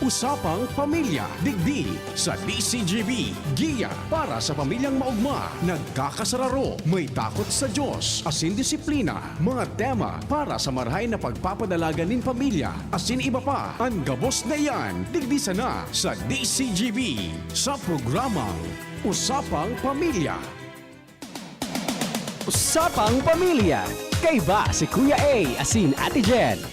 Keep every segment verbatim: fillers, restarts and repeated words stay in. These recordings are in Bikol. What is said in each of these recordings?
Usapang Pamilya, digdi sa D C G B. Giya para sa pamilyang maogma, nagkakasararo, may takot sa Diyos, asin disiplina. Mga tema para sa marahay na pagpapadalagan nin pamilya, asin iba pa. An gabos na iyan, digdi sana sa D C G B, sa programang Usapang Pamilya. Usapang Pamilya. Kaiba si Kuya A asin Ate Jen.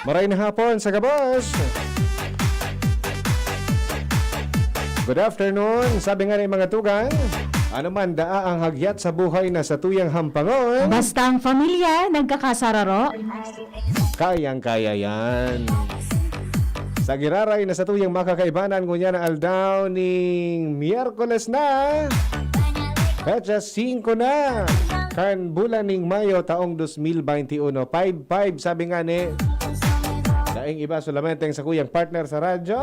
Maray na hapon sa gabos. Good afternoon. Sabi nga ni mga tugang, ano man daa ang hagyat sa buhay na satuyang hampangon. Basta ang pamilya nagkakasararo. Kayang-kaya yan. Sa giraray na satuyang makakaibanan, ngunyan na aldaw ning Miyerkules na. Petsa singko na kan bulan ning Mayo taong dos mil baynte uno. Five five, sabi nga ni daing iba, solamente ang sakuyang partner sa radyo,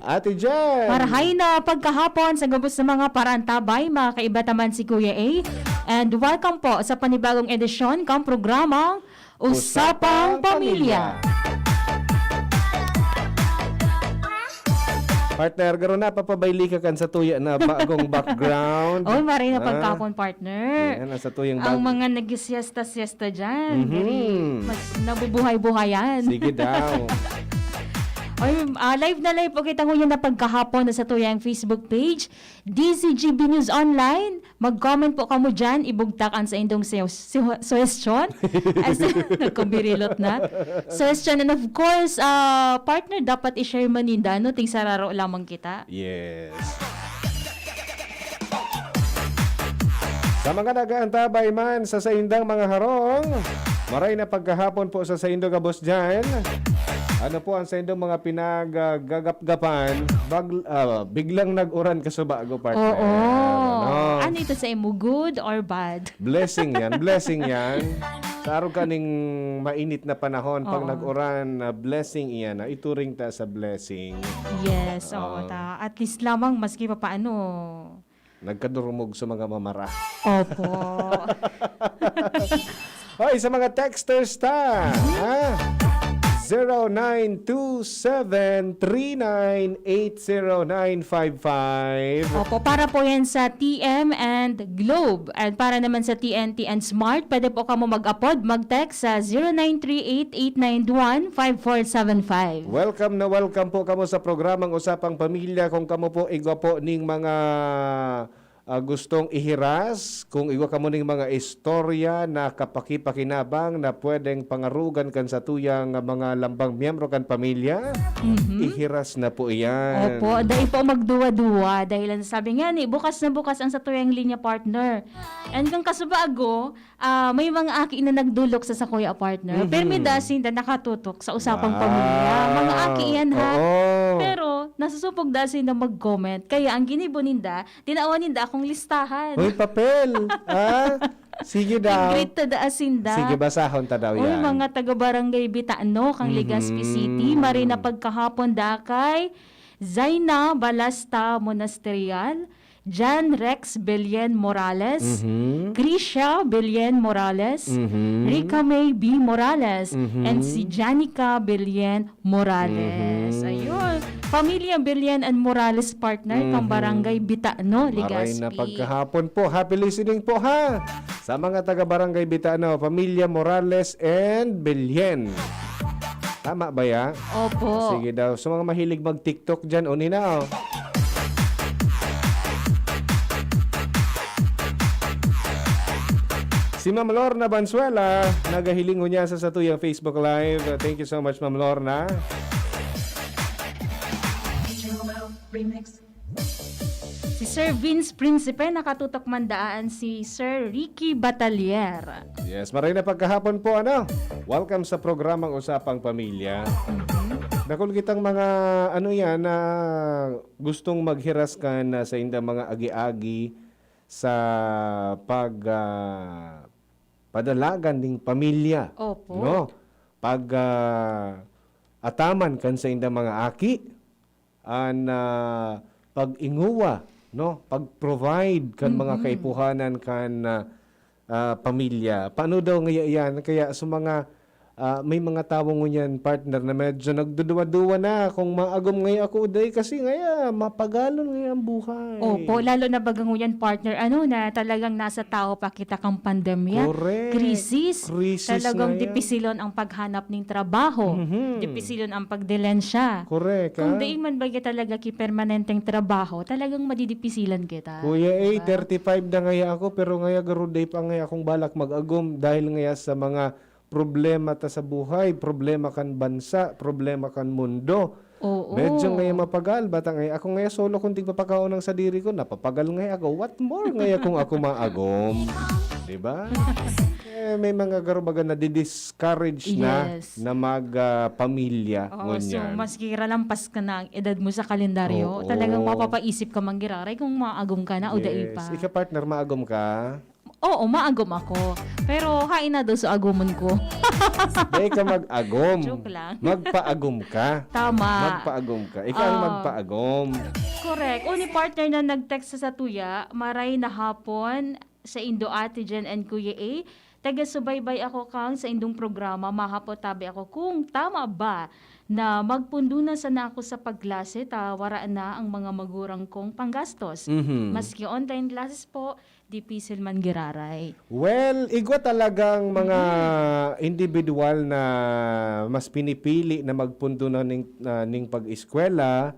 Ate Jen. Marahay na pagkahapon sa gabos sa mga parantabay, mga kaiba ta man si Kuya A. And welcome po sa panibagong edisyon kang programang Usapang Pamilya. Partner, garo na papabayli ka kan satuya na bagong background. Oy, maray na Ah. pagkahapon, partner. Yan, ang satuyang Ang bag- mga nag-siesta-siesta dyan, Mhm. dali, mas nabubuhay-buhayan. Sige daw. Oy, ah, live na live po kita ngunyan na pagkahapon na satuyang Facebook page, D Z G B News Online. Mag-comment po kamo dyan, ibugtak ang saindong su-, su-, suhestyon. As, nagkabirilot na. Suhestyon, and of course, ah, partner, dapat i-share man ninda, no? Ting sararo lamang kita. Yes. Sa mga nag-aantabay man sa saindang mga harong, maray na pagkahapon po sa saindo gabos dyan. Ano po ang saindong mga pinagagapgapan? Bag-, ah, biglang nag-uran kasubago, partner. Oo. Ano? Ano ito sa imo? Good or bad? Blessing yan. Blessing yan. Sa araw kaning mainit na panahon, pag Oo. nag-uran, ah, blessing iyan. Ah, ituring ta sa blessing. Yes, oo, Oo. ta. At least lamang, maski pa paano. Nagkadurumog sa mga mamara. Opo. Hoy, sa mga texters ta, ha? Zero nine two seven three nine eight zero nine five five. Opo, para po yan sa T M and Globe. And para naman sa T N T and Smart, pwede po kamo mag-apod, mag-text sa zero nine three eight eight nine one five four seven five. Welcome na welcome po kamo sa programang Usapang Pamilya. Kung kamo po igwa po ning mga, ah, gustong ihiras, kung igwa kamo ning mga istorya na kapakipakinabang na pwedeng pangarugan kan satuyang mga lambang miyembro kan pamilya, Mhm. ihiras na po iyan. Opo, dai po magduwa-duwa dahil ang sabi nga ni, bukas na bukas ang satuyang linya, partner. And kung kasubago, ah, may mga aki na nagdulok sa sakuya, partner. Mhm. Pero may da sinda nakatutok sa usapang Wow. pamilya. Mga aki yan, ha? Oo. Pero nasusupog da sinda mag-comment. Kaya ang ginibo ninda, tinawan ninda akong listahan. Hoy, papel! Ah, sige daw. Nag-greet ta da sinda. Sige, basahon ta daw Uy, yan. mga taga-barangay Bitano, kang Legazpi Mhm. City. Maray na pagkahapon da kay Zaina Balasta Monasterial, Jan Rex Belen Morales, Mhm. Krisha Belen Morales, Mhm. Rica May B Morales, Mhm. and si Janica Belen Morales. Mhm. Ayun. Pamilya Belen and Morales, partner, kang Mhm. Barangay Bitano, Maray na Legazpi. pagkahapon po. Happy listening po, ha? Sa mga taga Barangay Bitano, Pamilya Morales and Belen. Tama ba ya? Opo. Sige daw. Sa mga mahilig mag-TikTok dyan, uni na, oh. Si Ma'am Lorna Banzuela, nagahiling ngunyan sa satuyang Facebook Live. Thank you so much, Ma'am Lorna. Si Sir Vince Principe, nakatutok man daan si Sir Ricky Batalier. Yes, maray na pagkahapon po, ano? Welcome sa programang Usapang Pamilya. Mhm. Dakul kitang mga, ano yan, na gustong maghiras kan, ah, saindang mga agi-agi sa pag, ah, padalagan ning pamilya. Opo. No? Pag, ah, ataman kan saindang mga aki, an, ah, pag-inguwa, no? Pag-provide kan mga Mm. kaipuhanan kan, ah, ah, pamilya. Paano daw ngaya iyan? Kaya sa mga, ah, may mga tawo ngunyan, partner, na medyo nagduduwa-duwa na kung maagom ngaya ako o dai kasi ngaya mapagalon ngaya ang buhay. Opo, lalo na baga ngunyan, partner, ano, na talagang nasa tahaw pa kita kan pandemya, Correct. krisis, Krisis talagang ngaya. dipisilon ang paghanap ning trabaho, Mhm. dipisilon ang pagdilensya. Correct, Kung ah. dai man baga talaga ki permanenteng trabaho, talagang madidipisilan kita, Kuya A, di ba? thirty-five na ngaya ako, pero ngaya garo dai pa ngaya akong balak mag-agom dahil ngaya sa mga problema ta sa buhay, problema kan bansa, problema kan mundo. Oo. Medyo ngaya mapagal, bata ngaya ako ngaya solo kung tigpapakaon ang sadiri ko, napapagal ngaya ako. What more ngaya kung ako maagom? Di ba? Eh, may mga garo baga na-discourage na Yes. na mag, ah, pamilya Oo, so, ngunyan. maski ralampas ka na ang edad mo sa kalendaryo, Oo. talagang mapapaisip ka man giraray kung maagom ka na o dai Yes. pa. Ika, partner, maagom ka? Oo, maagom ako. Pero hain na daw sa agumon ko. Dai ka mag-agom. Joke lang. Magpaagom ka. Tama. Magpaagom ka. Ika ang Ah. magpaagom. Correct. Uni, partner, na nag-text sa satuya, maray na hapon, saindo, Ate Jen and Kuya A. Taga-subaybay ako kan saindong programa, mahapot tabi ako kung tama ba na magpundo na sana ako sa pagklase ta wara na ang mga magurang kong panggastos. Mhm. Maski online classes po, dipisil man giraray. Well, igwa talagang mga Mhm. individual na mas pinipili na magpundo na ning, na ning pag-eskwela,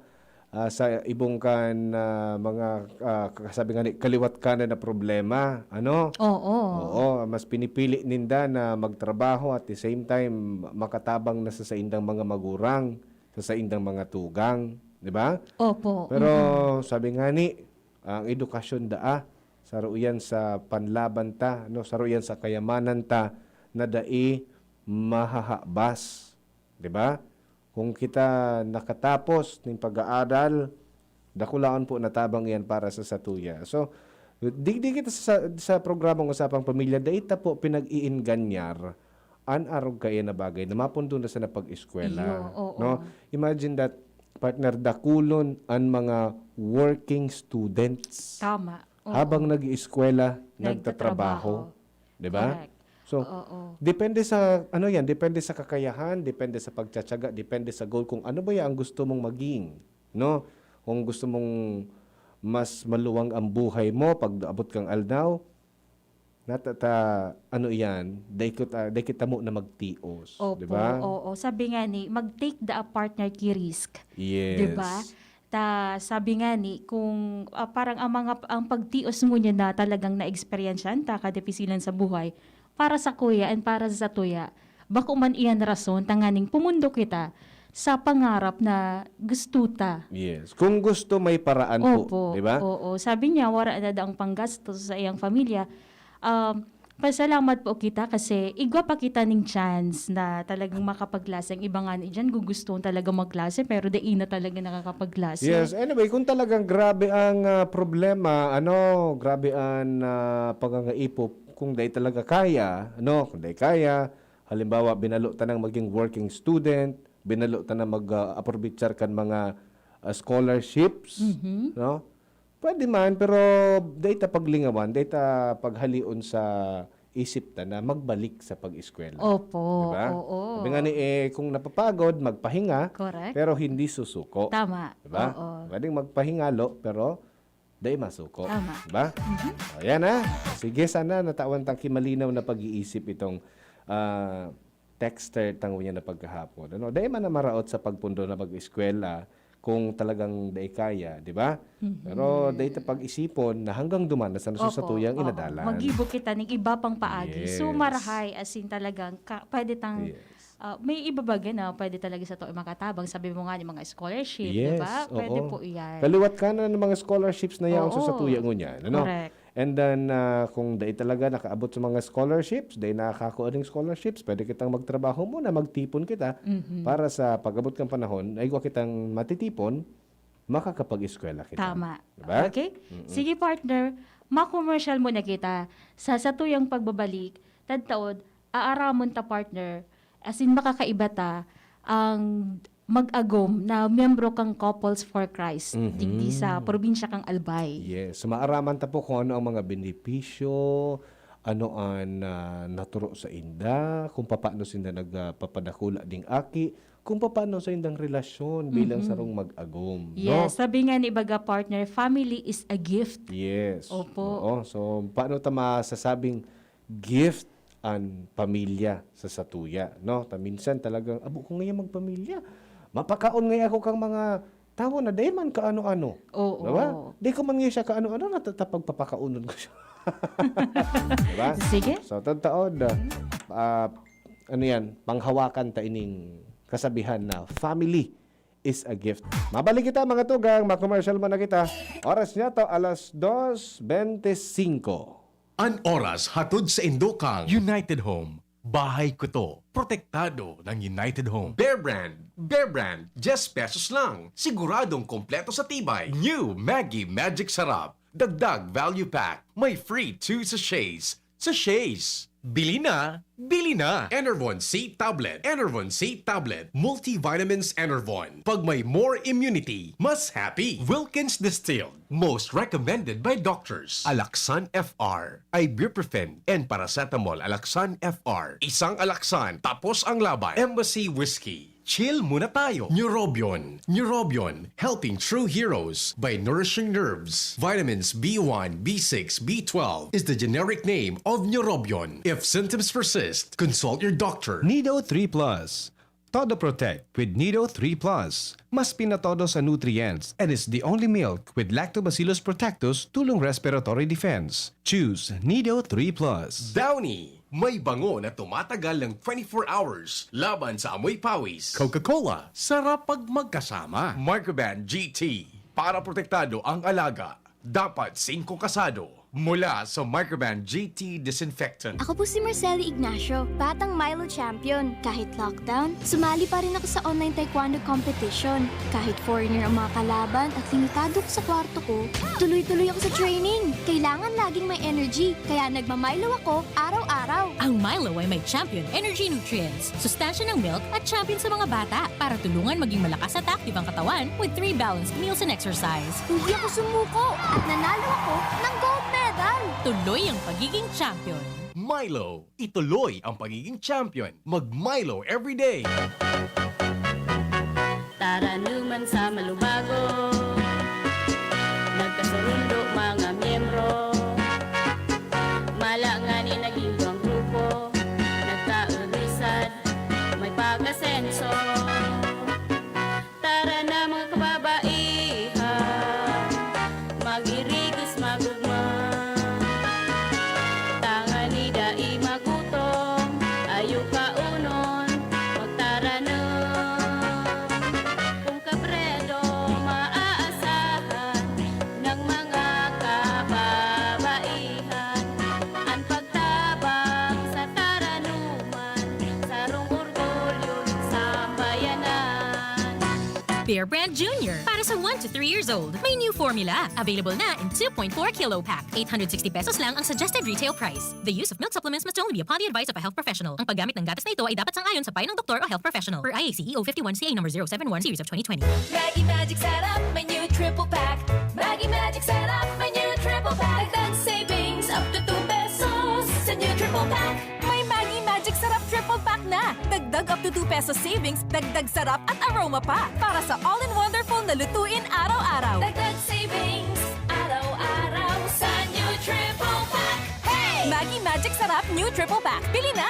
ah, sa ibong kan, ah, mga, ah, kasabi nga ni, kaliwat kanan na problema, ano? Oo. Oo, mas pinipili ninda na magtrabaho at the same time makatabang na sa saindang mga magurang, sa saindang mga tugang, di ba? Opo. Pero Mm. sabi nga ni, ang edukasyon daa, saro yan sa panlaban ta, no? Saro yan sa kayamanan ta na dai mahahabas, di ba? Kung kita nakatapos ning pag-aaral, dakulaon po na tabang iyan para sa satuya. So, digdi kita sa, sa programang Usapang Pamilya, dai ta po pinag-iingganyar an arog kaiyan na bagay na mapundo na sana pag-eskwela, Iyo, oo. no? Imagine that, partner, dakulon an mga working students. Tama. Oo. Habang nag-ieskwela, Nagtatrabaho. nagtatrabaho. Di ba? Correct. So, Oo. depende sa, ano yan, depende sa kakayahan, depende sa pagtsatsaga, depende sa goal, kung ano ba yan ang gusto mong maging, no? Kung gusto mong mas maluwang ang buhay mo pag abot kang aldaw, nata-, ta-, ano yan, dai ko ta-, dai kita mo na magtios, Opo, di ba? oo. Sabi nga ni, "Mag-take da a partner ki risk." Yes. Di ba? Ta, sabi nga ni, kung, ah, parang ang mga, ang pagtios ngunyan na talagang naeksperyensyahan ta, kadipisilan sa buhay, para sakuya and para sa satuya, bako man iyan rason tanganing pumundo kita sa pangarap na gusto ta. Yes. Kung gusto, may paraan po, Opo, di ba? oo. Sabi niya, wara na daang panggastos sa iyang pamilya. Um, pasalamat po kita kasi igwa pa kita ning chance na talagang makapagklase. Ang iba nga ni diyan, gugustuhan talaga magklase, pero dai na talaga nakakapagklase. Yes, anyway, kung talagang grabe ang, ah, problema, ano, grabe ang, ah, pangangaipo, kung dai talaga kaya, ano, kung dai kaya, halimbawa, binalo tanang maging working student, binalo tanang mag, ah, aprovechar kan mga, ah, scholarships, Mhm. no? Pwede man, pero dai ta paglingawan, dai ta paghalion sa isip ta na magbalik sa pag-eskwela. Opo, Di ba? oo. Sabi nga ni, eh, kung napapagod, magpahinga, Correct. pero hindi susuko. Tama. Di ba? Oo. Pwedeng magpahinga, lo, pero dai masuko. Tama. Di ba? Mhm. O, yan, ha. Sige, sana natawan tang kimalinaw na pag-iisip itong, ah, texter tang ngunyan na pagkahapon. Ano? Dai man na maraot sa pagpundo na mag-eskwela kung talagang dai kaya, di ba? Mhm. Pero dai ta pag-isipon na hanggang duman na sa Opo, satuyang oo. inadalan. Maggibo kita ning iba pang paagi. So, Yes. marahay, as in, talagang ka-, pwede tang, Yes. ah, may iba baga na pwede talaga sato makatabang. Sabi mo nga, yung mga scholarship, di Yes, ba? Pwede oo. po iyan. Kaliwat kanan ng mga scholarships na yaon sa Oo. satuya ngunyan, ano? Correct. And then, ah, kung dai talaga nakaabot sa mga scholarships, dai nakakakua ning scholarships, pwede kitang magtrabaho muna, magtipon kita Mhm. para sa pag-abot kan panahon, ay igwa kitang matitipon, makakapag-eskwela kita. Tama. Diba? Okay? Mm-mm. Sige, partner, ma-commercial muna kita. Sa satuyang pagbabalik, tadtaod, aaramon ta, partner, as in, makakaiba ta, ang mag-agom na miyembro kan Couples for Christ, Mhm. digdi sa probinsya kan Albay. Yes. So, maaraman ta po kung ano ang mga benepisyo, ano ang, ah, naturo sa inda, kung papaano sinda nagpapadakula ning aki, kung papaano sa indang relasyon bilang Mhm. sarong mag-agom, no? Yes, sabi nga ni baga partner, "Family is a gift." Yes. Opo. Oo. So, paano ta masasabing gift an pamilya sa satuya, no? Ta minsan talagang, "Abo ko ngayon magpamilya. Mapakaon ngayon ako kang mga tawo na dai man kaano-ano." Oo. Diba? Di ko man ngayon siya kaano-ano, nata-, ta pagpapakaonon ko siya. Diba? Sige. So, tataod, ah, ah, ano yan, panghawakan ta ining kasabihan na family is a gift. Mabalik kita, mga tugang, ma-commercial muna kita. Oras niya to, alas dos bente singko. An oras hatod sa indo kan United Home. Bahay ko to. Protektado ng United Home. Bear Brand. Bear Brand. Diyes pesos lang. Siguradong kompleto sa tibay. New Maggi Magic Sarap. Dagdag value pack. May free two sachets. Sachets. Bili na, bili na. Enervon C Tablet. Enervon C Tablet. Multivitamins Enervon. Pag may more immunity, mas happy. Wilkins Distilled. Most recommended by doctors. Alaxan F R, ibuprofen, and paracetamol. Alaxan F R. Isang Alaxan, tapos ang laban. Embassy Whiskey. Chill muna tayo. Neurobion. Neurobion, helping true heroes by nourishing nerves. Vitamins B one, B six, B twelve is the generic name of Neurobion. If symptoms persist, consult your doctor. Nido three Plus. Todo Protect with Nido three Plus. Mas pinatodo sa nutrients and is the only milk with Lactobacillus protectus tulong respiratory defense. Choose Nido three Plus. Downy, may bango na tumatagal ng twenty-four hours laban sa amoy pawis. Coca-Cola, sarap pag magkasama. Microban G T, para protektado ang alaga. Dapat singko kasado. Mula sa Microban G T Disinfectant. Ako po si Marceli Ignacio, batang Milo champion. Kahit lockdown, sumali pa rin ako sa online taekwondo competition. Kahit foreigner ang mga kalaban at limitado ko sa kwarto ko, tuloy-tuloy ako sa training. Kailangan laging may energy, kaya nagma-Milo ako araw-araw. Ang Milo ay may Champion Energy Nutrients, sustansya ng milk at champion sa mga bata para tulungan maging malakas at active ang katawan with three balanced meals and exercise. Hindi ako sumuko at nanalo ako ng gold medal. Tuloy ang pagiging champion. Milo, ituloy ang pagiging champion. Mag Milo everyday. Taranuman sa Malubago, nagkasurundo mga miyembro. Mala ngani naging duwang grupo, nagkaugrisad, may pag-asenso. Tara na, mga kababaihan, mag-irigos, mag-ugma. Tangani dai magutom, ayo kaonon, magtaranom. Kung kabredo maaasahan ng mga kababaihan, an pagtabang sa taranuman, sarong orgulyo nin sambayanan. Bear Brand Junior, para sa one to three years old. May new formula. Available na in two point four kilo pack. Eight hundred sixty pesos lang ang suggested retail price. The use of milk supplements must only be upon the advice of a health professional. Ang paggamit ng gatas na ito ay dapat sang-ayon sa payo ng doktor o health professional. Per I A C E O fifty-one C A number zero seven one, series of twenty twenty. Maggi Magic Sarap, may new triple pack. Maggi Magic Sarap, may new triple pack. Dagdag savings up to two pesos sa new triple pack. May Maggi Magic Sarap Triple Pack na! Dagdag up to two pesos savings, dagdag sarap at aroma pa para sa all-in-wonderful na lutuin araw-araw. Dagdag savings, araw-araw sa new Triple Pack. Hey! Maggi Magic Sarap New Triple Pack. Bili na!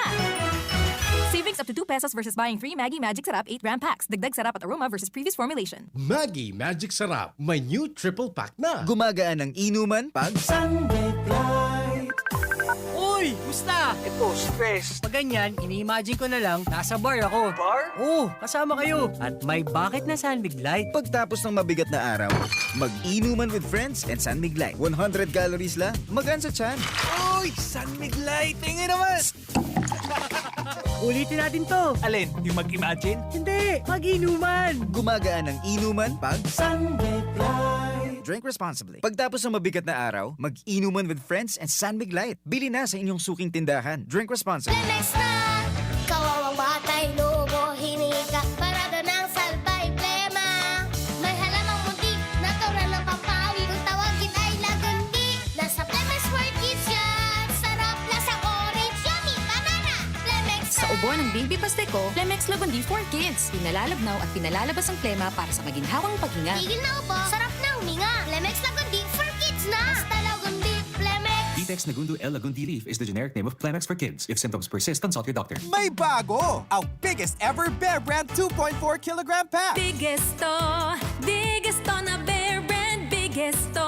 Savings up to two pesos versus buying three Maggi Magic Sarap eight gram packs. Dagdag sarap at aroma versus previous formulation. Maggi Magic Sarap, may new triple pack na. Gumagaan ang inuman pag Sunday Flight. Uy! Musta? Ito, stress. Pag ganyan, ini-imagine ko na lang, nasa bar ako. Bar? Oo, kasama kayo. At may bakit na San Mig Light. Pagtapos ng mabigat na araw, mag-inuman with friends and San Mig Light. One hundred calories lang, magaan sa tiyan. Uy! San Mig Light! Tingin naman! Ulitin natin to. Alin? Yung mag-imagine? Hindi! Mag-inuman! Gumagaan ang inuman pag San Mig Light. Drink responsibly. Pagtapos ng mabigat na araw, mag-inuman with friends and San Mig Light. Bili na sa inyong suking tindahan. Drink responsibly. Lemex na! Kawawang batay, lobo, hinika. Ang Baby Pasteco, Plemex Lagundi for Kids. Pinalalabnaw at pinalalabas ang plema para sa maginhawang paghinga. Tigil na ubo, sarap na huminga. Plemex Lagundi for Kids na! Basta Lagundi, Plemex! Ditex Negundo L Lagundi Leaf is the generic name of Plemex for Kids. If symptoms persist, consult your doctor. May bago! Ang biggest ever Bear Brand two point four kilogram pack! Biggest to, biggest to na Bear Brand, biggest to.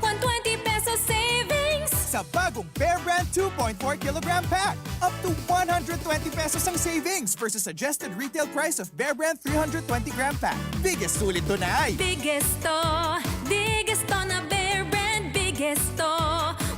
One twenty peso savings! Sa bagong Bear Brand two point four kilogram pack, up to one hundred twenty pesos ang savings versus suggested retail price of Bear Brand three hundred twenty gram pack. Biggest sulit to na ay! Biggest to, biggest to na Bear Brand, biggest to.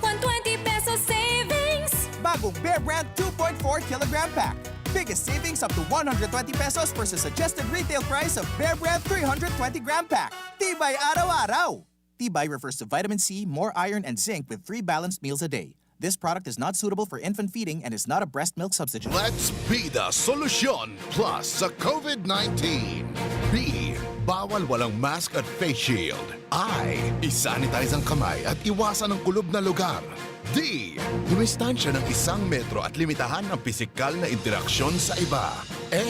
One twenty peso savings! Bagong Bear Brand two point four kilogram pack. Biggest savings up to one hundred twenty pesos versus suggested retail price of Bear Brand three hundred twenty gram pack. Tibay araw-araw! Tibay refers to vitamin C, more iron, and zinc with three balanced meals a day. This product is not suitable for infant feeding and is not a breast milk substitute. Let's be the solution plus sa COVID nineteen. B, bawal walang mask at face shield. I, isanitize ang kamay at iwasan ang kulob na lugar. D, dumistansya ng isang metro at limitahan ang pisikal na interaksyon sa iba. A,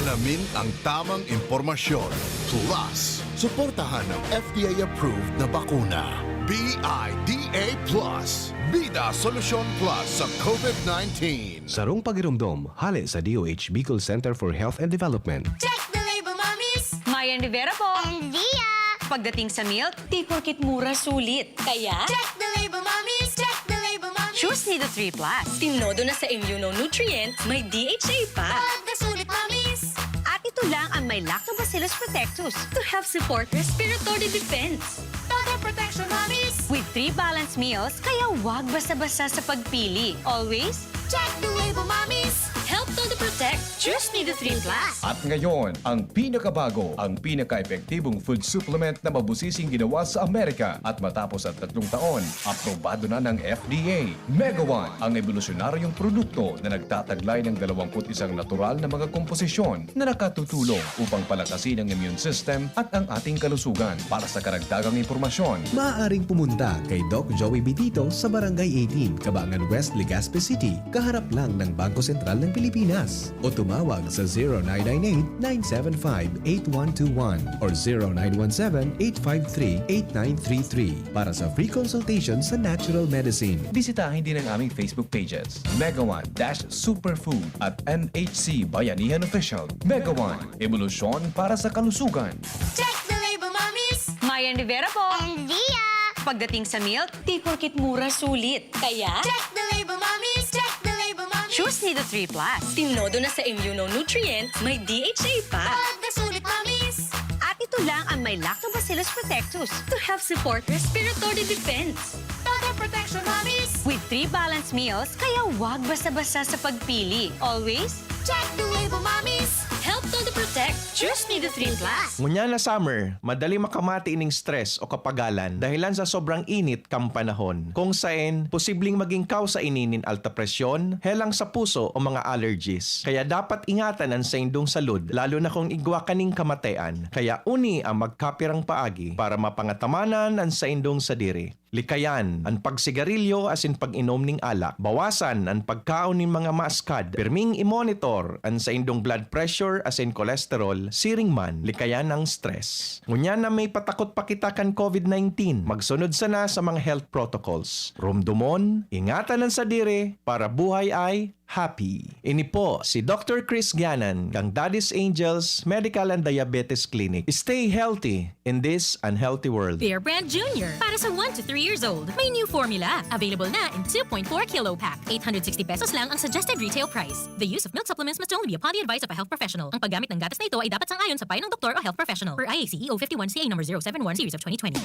alamin ang tamang impormasyon. Plus, suportahan ang F D A-approved na bakuna. B I D A plus. Bida Solusyon Plus sa COVID nineteen. Sarong pagiromdom, hale sa D O H Bicol Center for Health and Development. Check the label, mommies! Mayan Rivera po! And Zia! Pagdating sa milk, di porkit mura, sulit. Kaya, check the label, mommies! Check the label, mommies! Choose Nido three plus. Tinodo na sa immunonutrient, may D H A pa. Pagkasulit, mommies! At ito lang ang may Lactobacillus protectus to help support respiratory defense. Total protection, mommies! With three balanced meals, kaya wag basta-basta sa pagpili. Always, check the label, mommies! Help Todo Protect. Choose Nido three plus. At ngayon, ang pinakabago, ang pinaka-epektibong food supplement na mabusising ginawa sa Amerika at matapos ang tatlong taon, aprobado na ng F D A. Mega One, ang ebolusyonaryong produkto na nagtataglay ng dalawampu't isang natural na mga komposisyon na nakatutulong upang palakasin ang immune system at ang ating kalusugan. Para sa karagdagang impormasyon, maaaring pumunta kay Doc Joey Bitito sa Barangay eighteen, Cabangan West, Legazpi City, kaharap lang ng Bangko Sentral ng Pilipinas, o tumawag sa zero nine nine eight, nine seven five, eight one two one or zero nine one seven, eight five three, eight nine three three para sa free consultation sa natural medicine. Bisitahin din ang aming Facebook pages, Mega One dash Superfood at M H C Bayanihan Official. Mega One, ebolusyon para sa kalusugan. Check the label, mommies! Mayan Rivera po! And Zia! Pagdating sa milk, di porkit mura, sulit. Kaya, check the label, mommies! Check the label, mommies! Choose Nido three plus. Tinodo na sa immunonutrient, may D H A pa. Pagkasulit, mommies! At ito lang ang may Lactobacillus protectus to help support respiratory defense. Total protection, mommies! With three balanced meals, kaya wag basta-basta sa pagpili. Always, check the label, mommies! Help Todo Protect. Choose Nido three plus. Ngunyan na summer, madali makamati ining stress o kapagalan dahilan sa sobrang init kan panahon, kung saen posibleng maging kausa ini nin alta presyon, helang sa puso o mga allergies. Kaya dapat ingatan an saindong salud, lalo na kung igwa kaning kamatean. Kaya uni ang magkapirang paagi para mapangatamanan an saindong sadiri. Likayan an pagsigarilyo asin pag-inom nin alak. Bawasan an pagkaon nin mga maaskad. Pirming i-monitor an saindong blood pressure asin cholesterol, siring man likayan an stress. Ngunyan na may patakot pa kita kan COVID nineteen, magsunod sana sa mga health protocols. Rumdomon, ingatan an sadiri, para buhay ay happy. Ini po si Doctor Chris Ganan, kang Daddy's Angels Medical and Diabetes Clinic. Stay healthy in this unhealthy world. Bear Brand Junior, para sa one to three years old. May new formula. Available na in two point four kilo pack. Eight hundred sixty pesos lang ang suggested retail price. The use of milk supplements must only be upon the advice of a health professional. Ang paggamit ng gatas na ito ay dapat sang-ayon sa payo ng doktor o health professional. Per I A C E O fifty-one C A number zero seven one series of twenty twenty.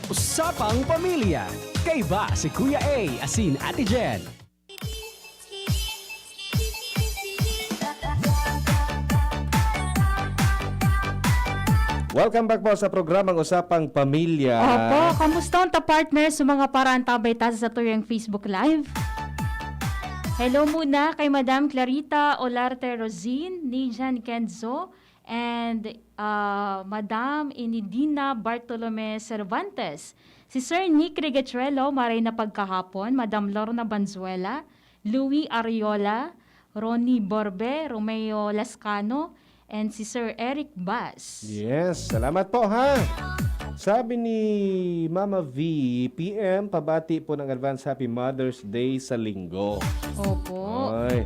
Usapang Pamilya. Kaiba si Kuya A asin Ate Jen. Welcome back po sa programang Usapang Pamilya. Opo, kamusta ta, partner, sa mga paraantabay ta sa satuyang Facebook Live? Hello muna kay Madam Clarita Olarte Rosin, Nijan Kenzo, and, ah, Madam Inidina Bartolome Cervantes. Si Sir Nick Reguechuelo, maray na pagkahapon, Madam Lorna Banzuela, Louis Ariola, Ronnie Borbe, Romeo Lascano, and si Sir Eric Bas. Yes, salamat po, ha. Sabi ni Mama V, "P M, pabati po ng advance Happy Mother's Day sa Linggo." Opo. Ay.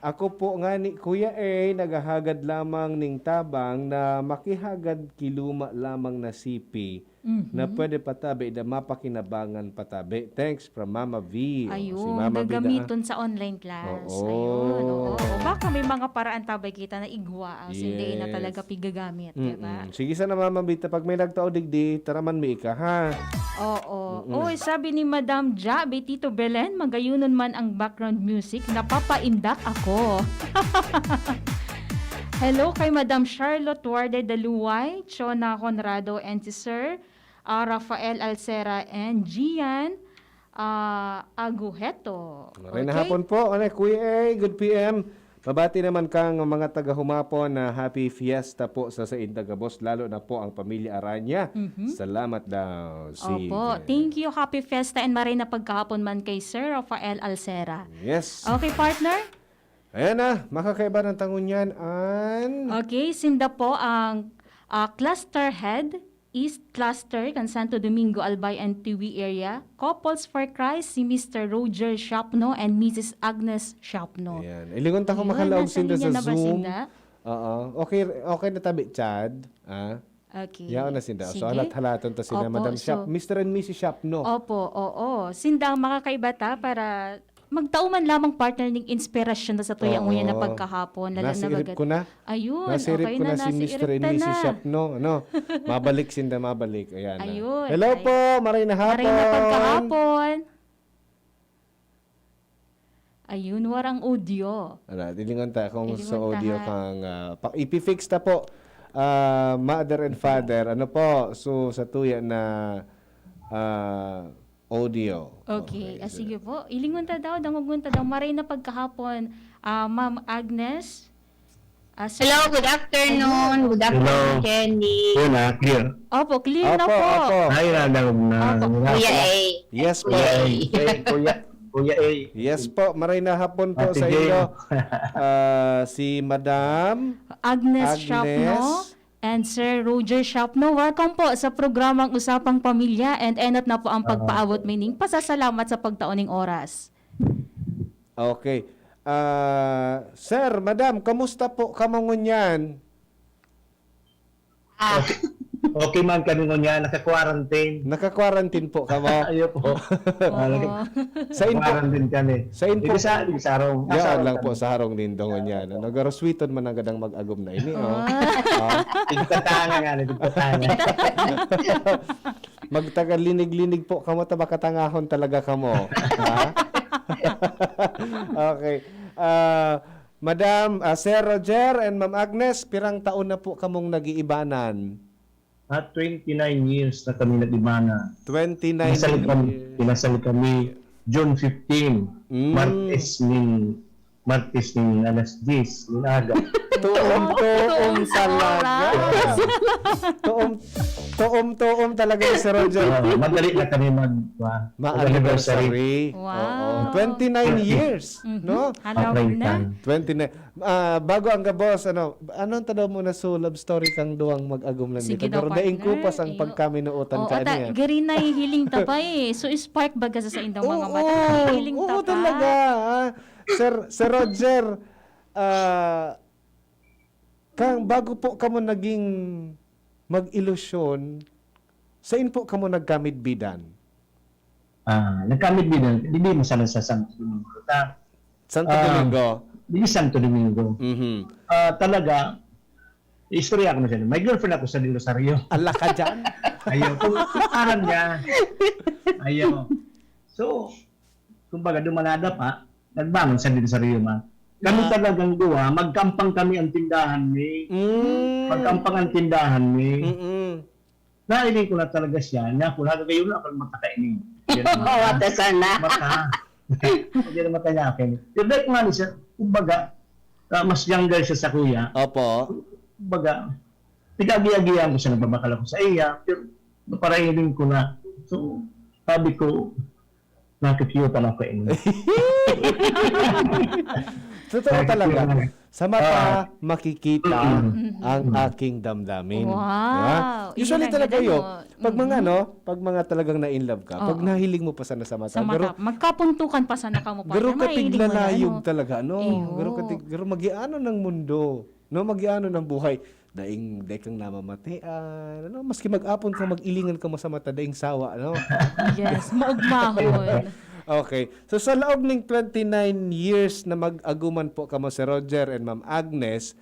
Ako po nga ni Kuya A, naghahagad lamang ning tabang na makihagad ki luma lamang na sipi na Mhm. pwede patabi na mapakinabangan patabi. Thanks from Mama V. O, si Ayun, Mama V na, gagamiton sa online class. Oo. Ayun, oo. Baka may mga paraan tabay kita na igwa ang sinda na Yes. talaga pigagamit, di ba? Mm-mm. Sige sana, Mama V, ta pag may nagtao digdi, taraman mi ika, ha? Oo. Mm-mm. Oy, sabi ni Madam Ja, Betito Belen, magayunon man ang background music, napapaindak ako. Hello kay Madam Charlotte Warde Daluway, Chona Conrado, and si Sir, ah, Rafael Alcera, and Gian, ah, Agujeto. Maray na Okay? hapon po, ano, Kuya A, good P M. Mabati naman kang mga taga-humapon na happy fiesta po sa saindang gabos, lalo na po ang pamilya Aranya. Mhm. Salamat daw, Opo. sige. Thank you. Happy fiesta and maray na pagkahapon man kay Sir Rafael Alcera. Yes. Okay, partner? Ayan na, makakaiba ng tangon yan, an Okay, sinda po ang, ah, cluster head, East Cluster, kan Santo Domingo, Albay and Tiwi area. Couples for Christ, si Mister Roger Shapno and Missus Agnes Shapno. Ayan. Ilingon ta kung Ayun, makalaog nasa sinda linya sa na ba Zoom. sinda? Oo. Okay, okay na tabi, Chad? Ah? Okay. Yaon na sinda. So, Sige. halat-halaton ta sina Opo, Madam Shap, so Mister and Missus Shapno. Opo, oo. Sinda ang makakaiba ta para magtao man lamang, partner, ning inspirasyon na sa tuya Oo. ngunyan na pagkahapon, lalo na Nasirip bagat ko na. Ayun, Nasirip okay ko na, na si nasirip Mister and ta Missus na. Shapno, ano? Mabalik sinda, mabalik. Ayan na. Ayun, Hello ay. po, maray na Maray na hapon. pagkahapon. Ayun, warang audio. Ala, dilingon ta kung sa Dilingon ta, audio ha? kang, ah, pa-, ipi-fix ta po, ah, mother and father. Ano po? So, sa tuya na, ah, audio. Okay. Okay, Ah, so sige po. Ilingon ta daw, dangogon ta daw. Maray na pagkahapon, ah, Ma'am Agnes. Ah, so Hello, good afternoon. Ayun. Good afternoon, Hello. Jenny. Yun ah, clear. Opo, clear na Opo, po. opo. Ay, nadangog na. Opo. Kuya A. Yes, Kuya A. Kuya A. Kuya, Kuya A. Yes po, maray na hapon po Ate sa Jane. inyo. Ah, si Madam Agnes Agnes. Shopno and Sir Roger Shopno. Welcome po sa programang Usapang Pamilya and enot na po ang Ah. pagpaabot mi ning pasasalamat sa pagtao ning oras. Okay. Ah, sir, madam, kamusta po kamo ngunyan? Ah. Okay. Okay man kami ngunyan, naka-quarantine. Naka-quarantine po kamo? Ayo po. Oo. Ah, naka-, Sain po? quarantine kami. Sain po? Di sa, di sa harong. Sa Yan harong lang kami. po, sa harong nindo ngunyan. Ano, garoswiton man ang gadang mag-agom na ini, oh. Ah. Ah. Tigtatanga nga, tigtatanga. Magtaga linig-linig po kamo ta baka tangahon talaga kamo. Ha? Okay. Ah, Madam, ah, Sir Roger and Ma'am Agnes, pirang taon na po kamong nag-iibanan? At twenty-nine years na kami nag-ibanan. Twenty-nine Kinasal kami, years. kinasal kami June fifteen, Mm. Martes ning, Martes ning alas diyes ning aga. Tuom-tuom Tuom-tuom talaga. oras. Tuom, tuom-tuom talaga ni Sir Roger. Ah, madali na kami mag, ah, mag-anniversary. Ma-anniversary. Wow. Oo. Twenty-nine years, Mhm. no? Halaw na. Twenty-nine. Ah, bago ang gabos, ano, anong tanda mo na so love story kang duwang mag-agom lang Sige dito? daw, Pero daing partner. kupas ang Iyo. pagkaminuotan Oo, ka ta-, niya. gari nahihiling ta pa eh. So, spark baga sa, sa indang mga Oo, mata. Nahihiling oo, ta pa. talaga, ah. Sir, Sir Roger, ah, kang, bago po kamo naging mag-ilusyon, sain po kamo nagkamidbidan? Ah, nagkamidbidan, hindi mo sana sa Santo Domingo. Ta-, Santo ah, Domingo? Di Santo Domingo. Mhm. Ah, talaga, istorya ko na siya. May girlfriend ako sa Del Rosario. Ala ka dyan. Ayaw. Kung aram niya. Ayaw. So, kumbaga, dumalada pa, nagbangon sa Del Rosario, ma. Kami Ah. talagang duwa, magkampang kami ang tindahan ni, Mm. magkampang ang tindahan ni. Mm-mm. Nailing ko na talaga siya, niya ako, nagagayon na ako ng mata kainin. Yan ang Oo, mata. ata sana. Mata. Hindi na mata niya akin. Yung dahil ko nga ni siya, kumbaga, ah, mas younger siya sa kuya. Opo. Kumbaga, pinag-iyagiyan ko siya, nagbabakal ako sa iya, pero naparahiling ko na. So, sabi ko, nakikita na ko ini. Totoo talaga. Sa mata, makikita ang aking damdamin. Wow. Di ba? Usually talaga, yo, pag mga, ano, pag mga talagang na-in love ka, pag nahiling mo pa sana sa mata, sa mata, garo-, magkapuntukan pa sana kamo, partner, garo ka tiglalayog talaga, no? Iyo. Garo ka tig-, garo magiano ng mundo, no? Magiano ng buhay. Daing, dai kang namamatean, ano, maski mag-apon ka, mag-ilingan ka mo sa mata, daing sawa, no? Yes, maugmahon. Okay. So, sa laog ning twenty-nine years na mag-aguman po kamo, Sir Roger and Ma'am Agnes,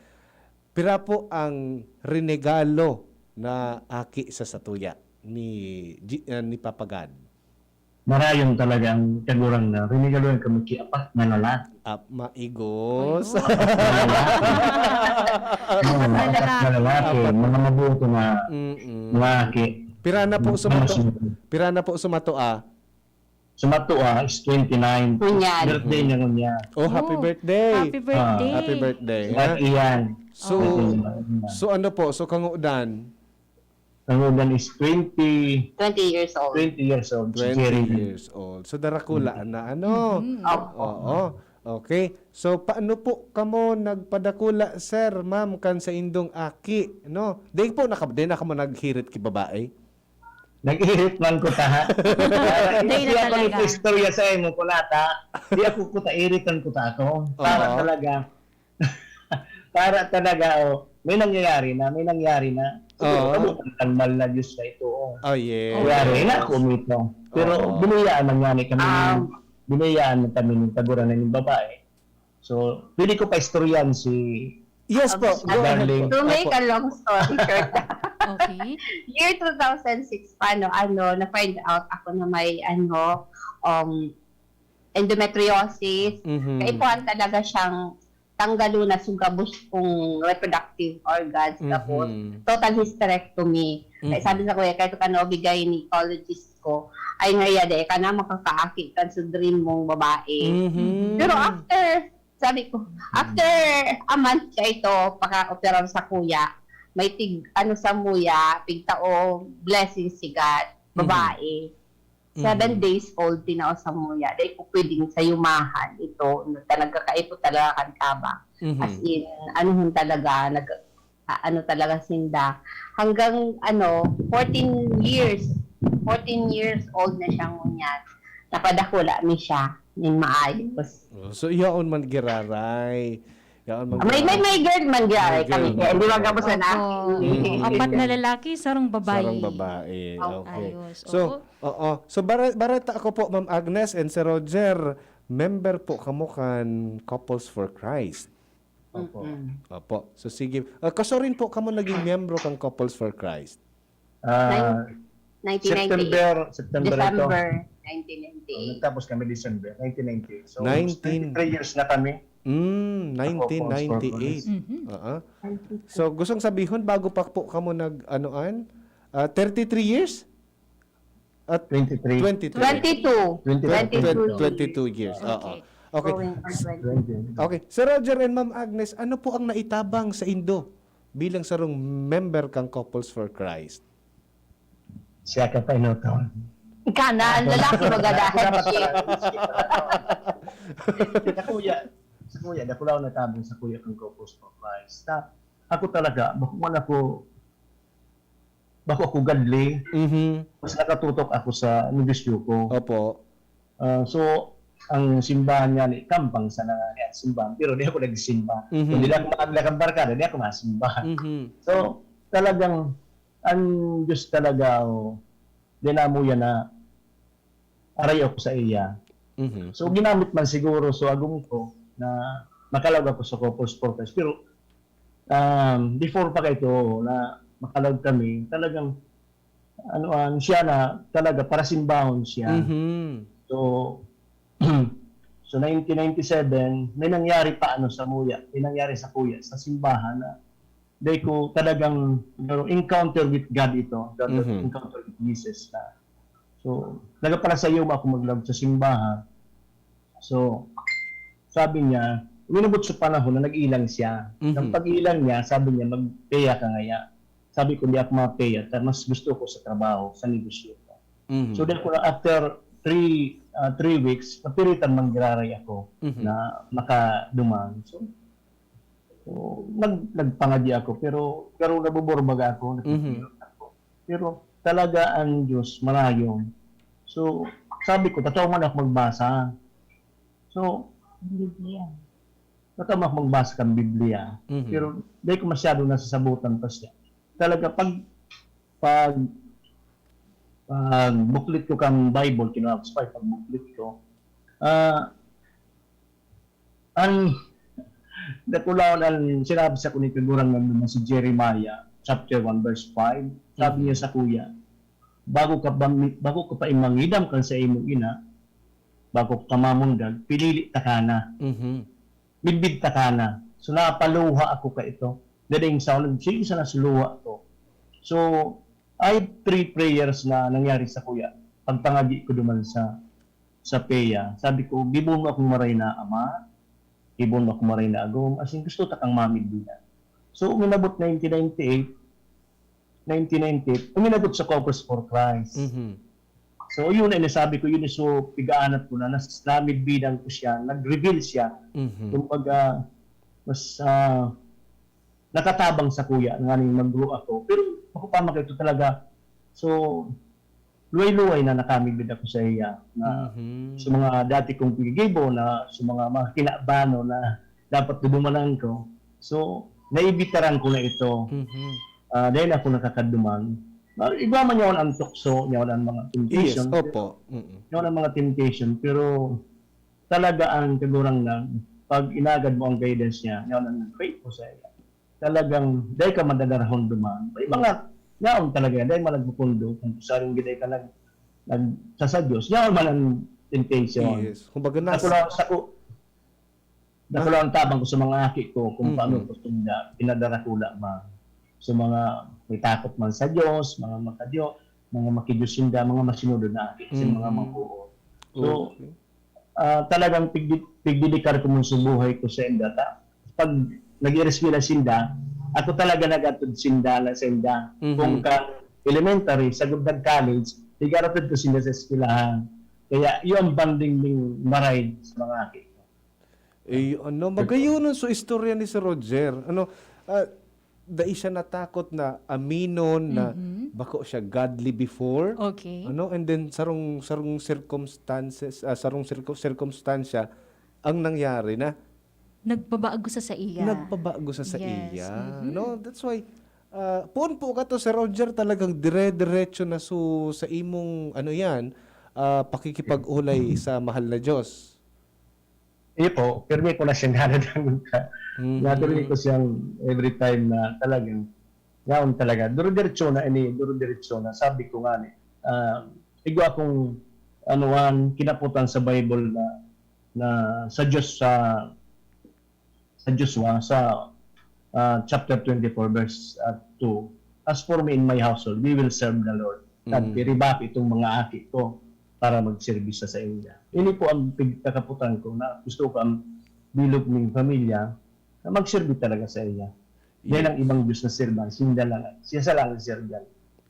pira po ang rinegalo na aki sa satuya ni G-, ah, ni Papa God? Marayon talaga ang Kagurangnan. Rinigaloan kami ki apat na lalaki. Ap-, maigos. Ay, oh. Apat na lalaki. Oo, apat na lalaki. Apat. Mga mabuto na, mm-mm, lalaki. Pira na po sumato-, pira na po sumato, ah? Sumato, ah, is twenty-nine. Ngunyan. Birthday niya ngunyan. Oh, happy birthday. Oh. Happy birthday. Ah. Happy birthday, ha? At iyan. So, so ano po? So, kangudan? Ang uban is twenty, twenty years old. Twenty years old, si Jerry. Twenty years old. So, darakula na, ano? Mhm. Opo. Oo. Okay. So, paano po kamo nagpadakula, sir, ma'am, kan saindong aki, no? Di po naka-, di na kamo naghirit ki babae? Naghirit man ko ta, ha? Di na talaga. Di ako nagpa-istorya sa imo, kunata. Di ako kuta, iritan ko ta ako. Para talaga, para talaga, oh, may nangyayari na, may nangyari na. Siguro, oo, kabutan kan mahal na Diyos na ito, oh. Oh, yes. Nangyari na ako nito. Pero, oo, biniyaan man nga ni kami, um, biniyaan man kami ng Kagurangnan yung babae. So, pwede ko pa istoryahan si, yes po, go ahead po. Darling. To make a long story short, okay. Year two thousand six pa, no, ano, na-find out ako na may, ano, um, endometriosis. Mhm. Kaipuhan talaga siyang tanggalon na so gabos kong reproductive organs, mhm, tapos total hysterectomy. Kaya, mhm, sabi sa kuya, kahit kano, gynecologist ko, ay nga, yade ka na, makakaaki ka sa dream mong babae. Mhm. Pero after, sabi ko, mhm, after a month ka ito, paka-operar sa kuya, may tig, ano sa muya, tig tao, blessing si God, mhm, babae. Seven, mhm, days old, tinao sa muya. Dai ko pwedeng sayumahan ito. Talaga, kaipo talaga kan tabang. Mhm. As in, ano hun talaga, nag-, a-, ano talaga sinda. Hanggang, ano, fourteen years. Fourteen years old na siya ngunyan. Napadakula mi siya ning maayos. Oh, so, yaon man giraray. Yaon man giraray. May, may, may girl man giraray kami. May girl man giraray. Kaya hindi magkabos na. Opo. Mm. Apat na lalaki, sarong babae. Sarong babae. Opo. Okay. Ayos. So, oo. So, bara-, bareta ako po, Ma'am Agnes and Sir Roger, member po kamo kan Couples for Christ. Opo. Mm-mm. Opo. So, sige. Ah, kasuarin po kamo naging miyembro kan Couples for Christ? Ah, nineteen ninety-eight. September, September ito. December nineteen ninety-eight. Oh, nagtapos kami December nineteen ninety-eight. So, almost twenty-three years na kami. Mm, nineteen ninety-eight. Ako, Couples for Christ. Mhm. Oo. So, gustong sabihon, bago pa po kamo nag-, anoan? Ah, thirty-three years? At twenty-three. Twenty-three. Twenty-two. Twenty-two. Twenty-two years. Twenty-two years. Oo. Okay. Okay. Going for twenty. Twenty. Okay. Sir Roger and Ma'am Agnes, ano po ang naitabang saindo bilang sarong member kan Couples for Christ? Siya ka pa inuton. Ika na, lalaki magadahan siya. Sa kuya, sa kuya, dakulaw na tabang sa kuya kan Couples for Christ. Ta-, ako talaga, bako man ako, bako ako godly, mhm, mas nakatutok ako sa negosyo ko. Opo. Ah, so, ang simbahan nga ni, kambang sana nga niya, simbahan, pero di ako nagsimba. Mhm. Kung di ako maagla kang barkada, di ako masimba. Mhm. So, talagang, ang Diyos talaga, oh, dinamuyan na aray ako sa iya. Mhm. So, ginamit man siguro, so, agom ko na makalaog ako sa Couples for Christ. Pero, um, before pa kaito na makalaog kami, talagang, ano, ah, siya na talaga, parasimbahon siya. Mhm. So, so, nineteen ninety-seven, may nangyari pa, ano, sa muya, may nangyari sa kuya, sa simbahan na dai ko talagang, you know, encounter with God ito, the, the, mhm, encounter with Jesus na. So, nagapalasayo ako maglaog sa simbahan. So, sabi niya, uminabot sa panahon na nag-ilang siya. Mhm. Ang pag-ilang niya, sabi niya, "Magpeya ka ngaya." Sabi ko, "Di ako mapeya, ta-, mas gusto ko sa trabaho, sa negosyo ko." Mhm. So, then, kung after three, ah, three weeks, napiritan man giraray ako Mhm. na makaduman. So, so nag, nagpangadi ako, pero, pero nabuburbaga ako, Mhm. nagpipirot ako. Pero talaga ang Diyos marayon. So, sabi ko, "Tataw man ako magbasa." So, Biblia. "Tataw man ako magbasa kan Biblia." Mhm. Pero di ko masyado nasasabutan pa siya. Talaga, pag, pag, pag buklit ko kan Bible, kinuha ko sa pag buklit ko, ah, ang dakulaon ang sinabi sa kuning Kagurangnan naman si Jeremiah chapter one verse five. Sabi Mhm. niya sa kuya, "Bago ka pa, bago ka pa imangidam kan sa imong ina, bago ka mamundag, pinili ta ka na. Mhm. Midbid ta ka na." So, napaluha ako ka ito. Dadaing sa ulo, sige sana suluha ko. So, I have three prayers na nangyari sa kuya. Pagpangagi ko duman sa, sa peya, sabi ko, "Gibon mo akong maray na ama, gibon mo akong maray na agom, as in, gusto ta kang mamidbidan." So, uminabot nineteen ninety-eight, nineteen ninety-eight, uminabot sa Caucus for Christ. Mhm. So, yun ay nasabi ko, yun, so, pigaanat ko na, nas, namidbidan ko siya, nag-reveal siya. Mhm. Kumbaga, mas, ah, nakatabang sa kuya, nganing mag-grow ako. Pero, ako pa, ito talaga. So, luway-luway na nakamidbid ako sa iya, na Mhm. sa mga dati kong pinigibo, na sa mga, mga kinabano na dapat dudumanan ko. So, naibitaran ko na ito. Mhm. Ah, dahil ako nakakaduman. Ah, iba man yaon ang tukso, yaon ang mga Yes, temptation. opo. Mm. Yaon ang mga temptation, pero talaga ang Kagurangnan, pag inagad mo ang guidance niya, yaon ang faith mo sa iya. Talagang, dahil ka madadarahon duman. May mga, yaon talaga yan, dahil man nagpupundo, kung saan gid ka nag, nag, sa, sa Diyos, yaon man ang temptation. Yes. Kumbaga, nas... Ako lang, sa ko, Dakula ang tabang ko sa mga aki ko kung Mhm. paano ko sinda pinadarakula man. Sa mga may takot man sa Diyos, mga makadiyo, mga makidiyos sinda, mga masinodon na aki, sa mga Mhm. mangkuon. So, Okay. ah, talagang pigdi-, pigdidikar ko man sa buhay ko sa inda. Ta, pag nag-ireskwela sinda, ako talaga nagatod sinda na sa inda. Mhm. Kung ka elementary, sa gud nag-college, igaratod ko sinda sa eskwelahan. Kaya, yun ang bonding ning maray sa mga aki. Eh, ano, magayon so istorya ni Sir Roger. Ano, ah, dai siya natakot na aminon na Mhm. bako siya godly before. Okay. Ano, and then sarong, sarong circumstances, ah, sarong circu-, circumstansya ang nangyari na Nagpabago sa sa iya. nagpabago sa sa Yes, iya. mhm. No, that's why, ah, poon po ka to, Sir Roger, talagang dire-diretso na so sa imong, ano yan, ah, pakikipag-ulay sa mahal na Diyos. Iyo po, pirmi ko na siyang nanadangon ka. Mhm. Napirmi ko siyang every time na talagang, yaon talaga. Duro-diretso na ini, duro-diretso na. Sabi ko nga ni, ah, igwa akong, ano, ang kinaputan sa Bible na, na sa Diyos, sa, sa Joshua, sa, ah, chapter twenty-four, verse, ah, two, "As for me and my household, we will serve the Lord." Mm. Nagpiribak itong mga aki ko para magserbisyo sa inyo. Ini po ang pigkakaputan ko na gusto ko ang bilog ning pamilya na magserbi talaga sa iya. Dahil ang Yes. ibang Diyos na serban, sinda lang, siya sa lang ang serban.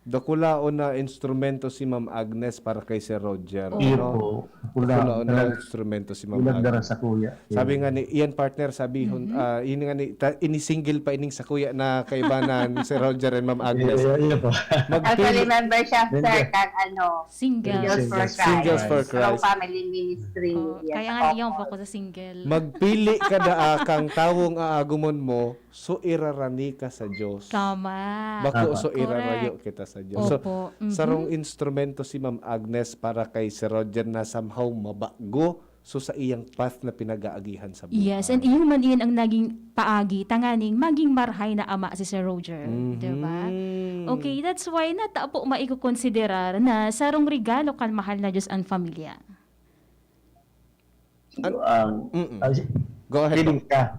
Dakulaon na instrumento si Ma'am Agnes para kay Sir Roger. Iyo No? po. Dakulaon na Talaga, instrumento si Ma'am pinagdara Agnes. sa kuya. Sabi nga ni Ian, partner, sabi hon, Mhm. ah, yun nga ni, ta, ini single pa ining sa kuya na kaibanan, Sir Roger and Ma'am Agnes. Iyo, iyo po. Ako Magpili, remember siya, sir, Hindi. kang ano, Single. Singles for Singles. Christ. Singles for From Christ. family ministry. Oh, Yes, kaya nga niya opo. focus sa single. Magpili ka daa kang tawong aagumon mo, so irarani ka sa Diyos. Tama. Bako, Tama. so irarayo kita sa Diyos. So, Opo. Mhm. sarong instrumento si Ma'am Agnes para kay Sir Roger na somehow mabago so sa iyang path na pinag-aagihan sa buhay. Yes, and iyo man iyan ang naging paagi tanganing maging marhay na ama si Sir Roger, Mhm. di ba? Okay, that's why nata po maikokonsiderar na sarong regalo kan mahal na Diyos ang familia. Siguro, ang, Mm-mm. ang Go ahead. feeling ka.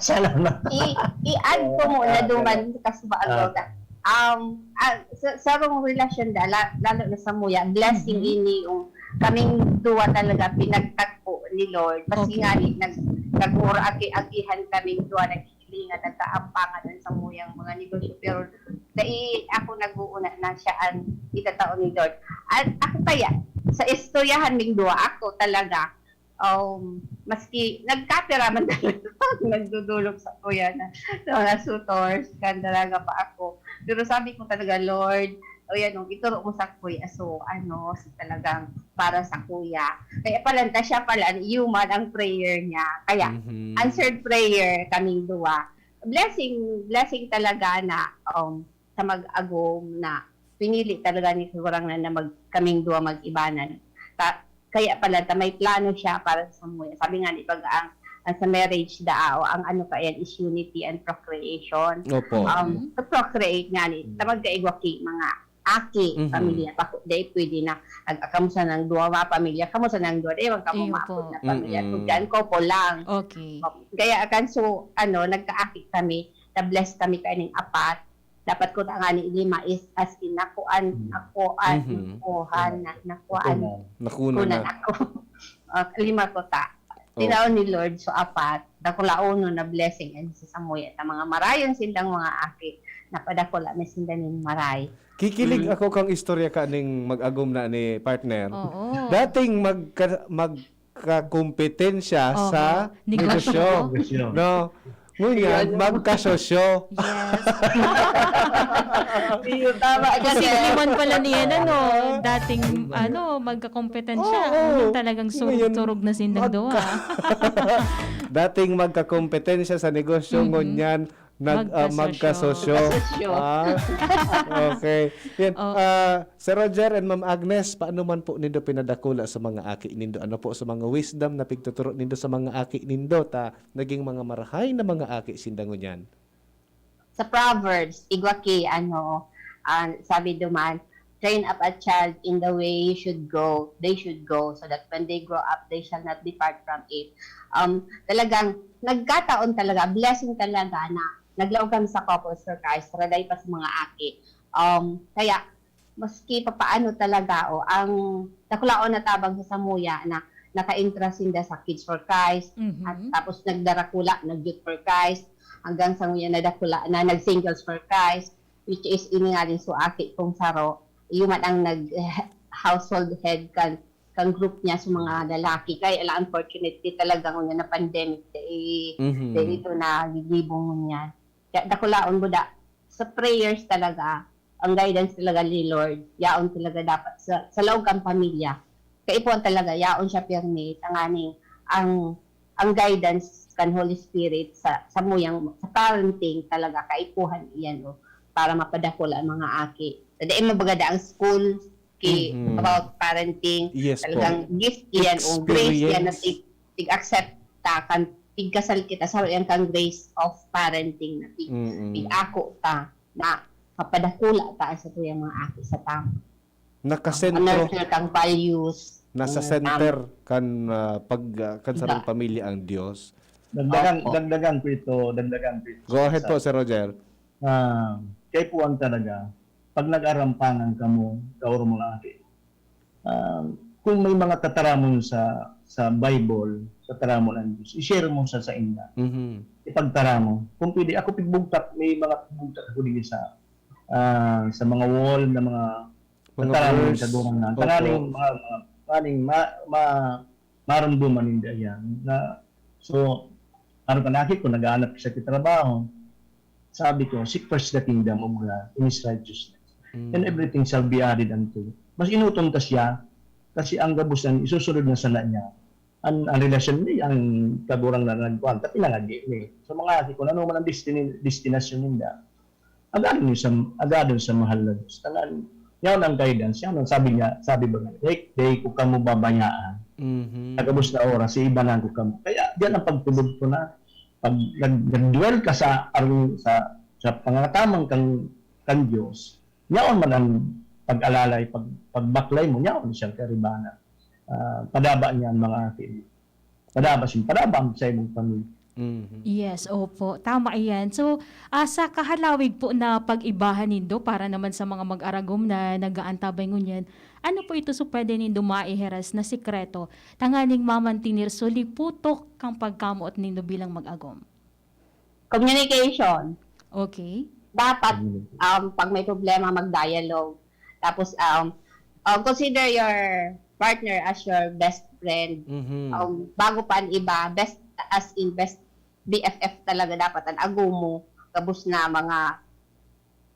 Salamat. I, i-add ko muna duman kasi ba ano Ah. ka. Um, ah, sa, sarong relasyon da, la-, lalo na sa muya, blessing Mhm. ini yung kaming duwa talaga pinagtagpo ni Lord. Kasi Okay. nga ni, nag, nag-ura-, agi-agihan kaming duwa, naghihilingan, nagkaampangan ang samuyang mga negosyo. Pero dai ako nag-uuna na siya ang itatao ni Lord. At ako kaya, sa istoryahan ming duwa, ako talaga, um, maski nagkapira man talaga, nagdudulog sa kuya na, sa mga suitors, kan talaga pa ako. Pero sabi ko talaga, "Lord, o yan, nung ituro mo sa kuya, so, ano, so talagang para sa kuya." Kaya pala, ta siya pala, human ang prayer niya. Kaya, Mhm. answered prayer kaming duwa. Blessing, blessing talaga na, um, sa mag-agom na pinili talaga ni Kagurangnan na mag-, kaming duwa mag-ibanan. Ta-, kaya pala, ta may plano siya para sa samuya. Sabi nga ni pag ang, ang sa marriage daaw, ang ano pa yan is unity and procreation. Opo. Um, to procreate nga ni, ta magkaigwa ki, mga aki, Mhm. pamilya, pa, di pwede na, ag, kamusta nang duwa, mga pamilya, kamusta nang duwa, di, wag ka Ayun mumapod po. na pamilya, Mm-mm. kung dyan, couple lang. Okay. Kaya kan so, ano, nagkaaki kami, na-bless kami kaning apat. Dapat ko ta nga ni lima is as in nakuan, nakuan, Mhm. nakuha, na, nakuan, Nakuna kunan na. ako. Ah, lima ko ta. Oh. Tinaon ni Lord, so apat, dakulaonon na blessing and sa samuya ta mga marayon sindang mga aki, napadakula na sinda ning maray. Kikilig Mm. ako kang istorya kaning mag-agom na ni partner. Oo. Dating magka, magkakompetensya Oho. sa Negosyo. negosyo. No? Ngunyan, Ayun. Magkasosyo. Yes. Iyo, tama ka, Posible sir. man pala niyan, ano, dating, ano, magkakompetensya. Oo. Yung talagang surog-surog na sindang Magka- duwa. Dating magkakompetensya sa negosyo, Mhm. ngunyan, nag, ah, Magkasosyo. magkasosyo. Magkasosyo. Ah, okay. Yan. Oh. Ah, Sir Roger and Ma'am Agnes, paano man po nindo pinadakula sa mga aki nindo? Ano po sa mga wisdom na pigtuturo nindo sa mga aki nindo? Ta, naging mga marahay na mga aki sinda ngunyan. Sa Proverbs, igwa ki, ano, ah, sabi duman, "Train up a child in the way he should go, they should go, so that when they grow up, they shall not depart from it." Um, talagang, nagkataon talaga, blessing talaga na naglaog kami sa Couples for Christ, raday pa sa mga aki. Um, kaya, maski papaano talaga, o, ang dakulaon na tabang sa samuya na naka-entra sinda sa Kids for Christ, Mhm. at tapos nagdarakula, nag-Youth for Christ, hanggang sa nguya nadakula na nag-Singles for Christ, which is ini nga rin so aki kong saro, iyo man ang nag-, household head kan, kan group niya sa mga lalaki. Kaya lang, unfortunately, talaga nguya na pandemic, dai, Mhm. dai ito na gigibong niya. Kaya dakulaon mo da, sa prayers talaga, ang guidance talaga ni Lord, yaon talaga dapat sa, sa laog kan pamilya. Kaipuhan talaga, yaon siya pirmi, tanganing ang, ang guidance kan Holy Spirit sa, sa muyang, sa parenting talaga, kaipuhan iyan, o, para mapadakula ang mga aki. Sa dai mabagada ang school, ki, Mhm. about parenting, Yes po. talagang gift iyan, o grace iyan na Experience. tig, tig-accept ta, kan, tigkasal kita, sa yan kang grace of parenting na tig, Mm-mm. tig-ako ta, na mapadakula ta sa tuyang mga aki sa tama. Nakasentro, Nurture kang values. nasa Mm, center tama. kan, ah, pag, ah, kan sarong Diba? Pamilya ang Diyos. Dagdagan, Opo. dagdagan ko ito, dagdagan ko ito. Go ahead Sa- po, Sir Roger. Ah, kaipuhan talaga, pag nag-arampangan kamo, kaoro mga aki, ah, kung may mga tataramon sa sa Bible, tataramon ang Diyos, i-share mo sa sainda. Mhm. Ipagtaramon. Kung pwede, ako pigbugtak, may mga pigbugtak ako din sa ah, sa mga wall na mga Mga tataramon verse. sa durang na. Opo. Tanganing mga, mga, tanganing ma, ma, maramdaman ninda yan. Na, so, ano ka nakit ko, naghahanap ka sa trabaho. Sabi ko, "Seek first the kingdom of God and His righteousness. Mm. And everything shall be added unto you." Mas inuton ka siya, kasi ang gabos na isusunod na sana niya. Ang, ang relasyon ni, ang kagurang na nagkuhan, tapi nangagi ni. So, mga aki, kung ano man ang destiny, destinasyon ninda, agadon niyo sa, agadon sa mahal na Diyos. Tangan, yan ang guidance, yan ang sabi niya, sabi ba nga, "Dai, dai ko kamo babayaan. Mhm. Sa gabos na oras, iibanan ko kamo." Kaya, diyan ang pagtubod ko na, pag nag, nag-dwell ka sa, arong, sa, sa pangatamang kang, kang Diyos, yaon man ang pag-alalay, pag, pagbaklay mo, yaon siyang karibanan. Ah, padaba niya ang mga aki. Padaba siya, padaba ang sa imong pamilya. Mhm. Yes, opo. Tama iyan. So, ah, sa kahalawig po na pag-ibahan nindo para naman sa mga mag-aragom na nag-aantabay ngunyan, ano po ito so pwede nindo maihiras na sikreto tanganing mamantinir so liputok kang pagkamoot nindo bilang mag-agom? Communication. Okay. Dapat, um, pag may problema, mag-dialogue. Tapos, um, uh, consider your partner as your best friend. Mhm. Um, bago pa ang iba, best, as in best B F F talaga dapat ang agom mo. Gabos na mga,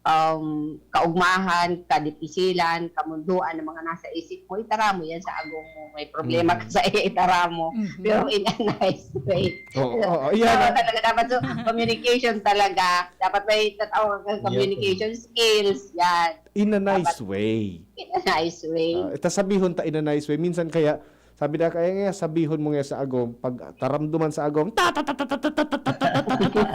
um, kaugmahan, kadipisilan, kamundoan ng mga nasa isip mo, itara mo yan sa agom mo. May problema ka Mhm. sa itara mo. Mhm. Pero in a nice way. Oo, oo, yan Pero ang talaga dapat, so, communication talaga. Dapat may tatawag kang Yan. communication skills. Yan. In a nice Dapat way. in a nice way. Ah, ita sabihon ta in a nice way. Minsan kaya, sabi na kaya nga, sabihon mo nga sa agom, pag taramduman sa agom, ta, ta, ta, ta, ta, ta, ta, ta, ta, ta, ta, ta.